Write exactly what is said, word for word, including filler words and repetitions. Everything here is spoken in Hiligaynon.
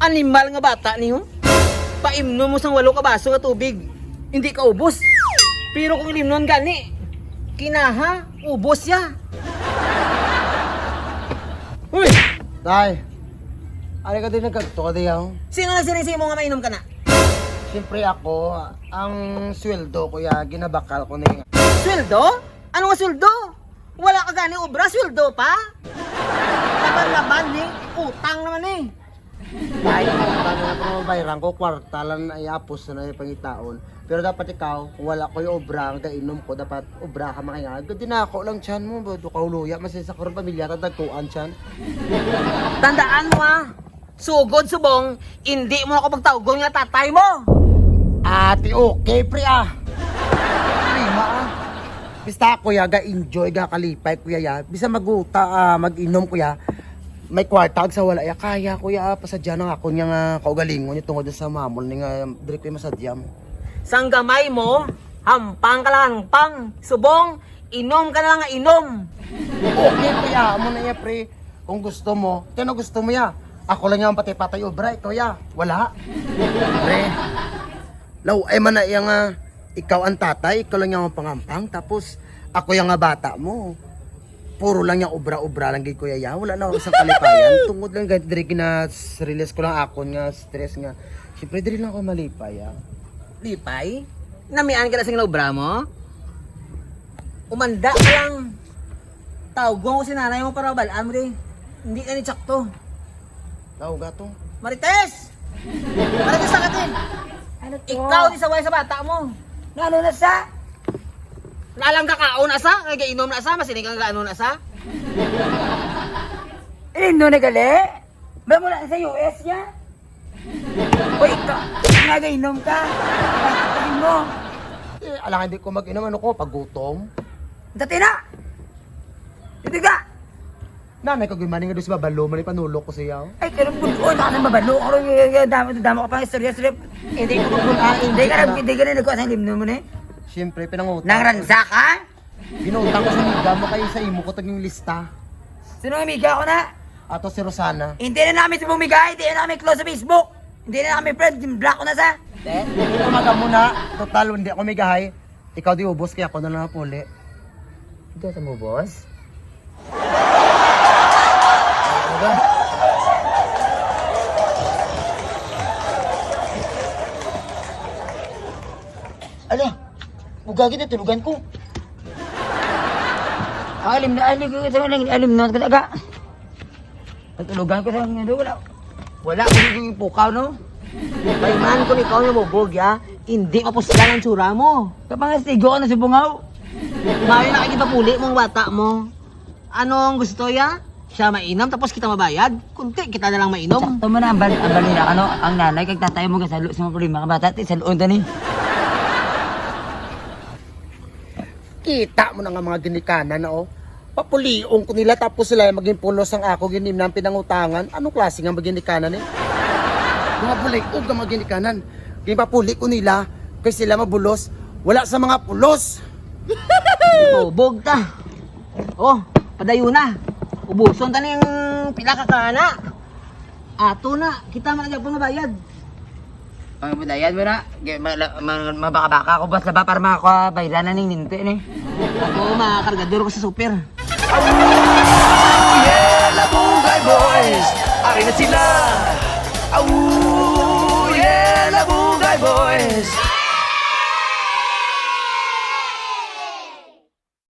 Animal nga bata ni, ho. Paimnon mo sang walo ka baso nga tubig, hindi ka ubos. Pero kung ilimnon gani, kinaha, ubos ya. Uy! Tay, ari ka din nagkadto ka diyaw? Sino nagsiring sa imo nga mainom ka na? Siyempre ako, ang sweldo ko ya, ginabakal ko ni. Sweldo? Ano nga sweldo? Wala ka gani obra, sweldo pa? Laban-laban ni, utang naman ni. Tay, ano na ko, bayaran ko, kwarta lang na iapos na yung pangitaon. Pero dapat ikaw, kung wala ko yung obra, ang gainom ko, dapat obra ka makinga. Gadi na ako lang tiyan mo, ba, do ka uluya, masaya sa karon pamilya, tatagkuan tiyan. Tandaan mo, ah, sugod subong, hindi mo ako pagtawgon nga tatay mo. Ate, okay, pre, ah. Problema, ah. Basta, kuya, ga-enjoy, ga-kalipay, kuya, ya. Bisa maguta, ah, mag-inom, kuya. May kwarta, ag sa wala, ya. Kaya, kuya, ah, pasadya na nga ako niya nga kaugalingon niya tungod sa mamon ni nga diri ko masadyam. Sang gamay mo, hampang ka lang, hampang. Subong, inom ka na lang nga inom. Okay, pre, ah, amo na iya, pre. Kung gusto mo, kaya gusto mo, ya. Ako lang yung patay-patay obra, ikaw, ya. Wala. Pre, law, ay man na iya nga, ikaw ang tatay, ikaw lang yung pangampang, tapos ako yung nga bata mo. Puro lang yung obra-obra lang gid, kuya, ya. Wala na ako sa kalipayan. Tungod lang gid diri gina-release ko lang akon nga stress nga. Siyempre, diri lang ako malipay, ya. Lipay? Namian ka na sing obra mo? Umanda ka lang. Tawgon ko si nanay mo para balaan mo di. Hindi ka ni tsakto. Tawag ato. Marites! Marites na ka, Tin! Ano to? Ikaw di saway sa bata mo. Naano na sa? Nalang ka kaon na sa? Kay gainom na sa? Masiling ka gaano na sa? Ilindo na gali? Ba mo na sa U S niya? Uy, ka, nagainom ka. Bakit mo? Eh, alangan di ko mag-inom. Ano ko? Pagutom? Dati na! Hindi ka! Nanay ko gimani nga dos babalo man panulok ko siya. Ay, pero bulo na sa babalo. Ako yung damo damo ka pang istorya, istorya. Hindi ko bulo, ah, Hindi ka hindi na ko. Hindi ka na nagkuha sa limno mo ni. Siyempre, pinangutang. Nang ransa ka? Ginutang ko sa amiga mo kay sa imo ko taging lista. Sino ang amiga ko na? Ato si Rosana. Hindi na namin si Bumiga, hindi na namin close sa Facebook. Hindi na namin friend, block ko na sa. Te, hindi ko magamuna. Total, hindi ako migahay. Ikaw di ubos, kaya ako na lang napuli. Ito sa mo, boss? Ano ba? Ala, ugagi na tulugan ko. Alim na, alim ko, alim na, alim na, talaga. Natulugan ko sa mga wala. Wala ko yung pukaw, no? Bayman ko ni ikaw yung bubog, ya. Hindi mapuslan ang tsura mo. Kapag nastigo ka na si Bungaw. Mayo na kita puli mong bata mo. Ano ang gusto, ya? Siya mainom, tapos kita mabayad. Kunti, kita na lang mainom. Sakto mo na, ang bal-, ang bali na, ano, ang nanay, kag tatay mo, kasalo sa mga problema, ka bata, ti, saluon ta ni. Kita mo na nga mga ginikanan na, oh. Papulion ko nila tapos sila yung maging pulos ang ako ginim na ang pinangutangan. Anong klase nga maging ginikanan, eh? Mga buliog ang mga ginikanan. Ginpapuli ko nila kay sila mabulos. Wala sa mga pulos. Bubog ta. Oh, padayon na. Ubuson ta ning pila ka kana. Ato na, kita man ang gyapon mabayad. Ang budayan mo na, gi-, ma-, la-, ma-, mabaka-baka ako, boss, laba, para makakuha bayran na ning ninti ni. Ako, mga kargador ko sa super. Aww, yeah, Labugay Boys! Ari na sila! Aww, yeah, Labugay Boys!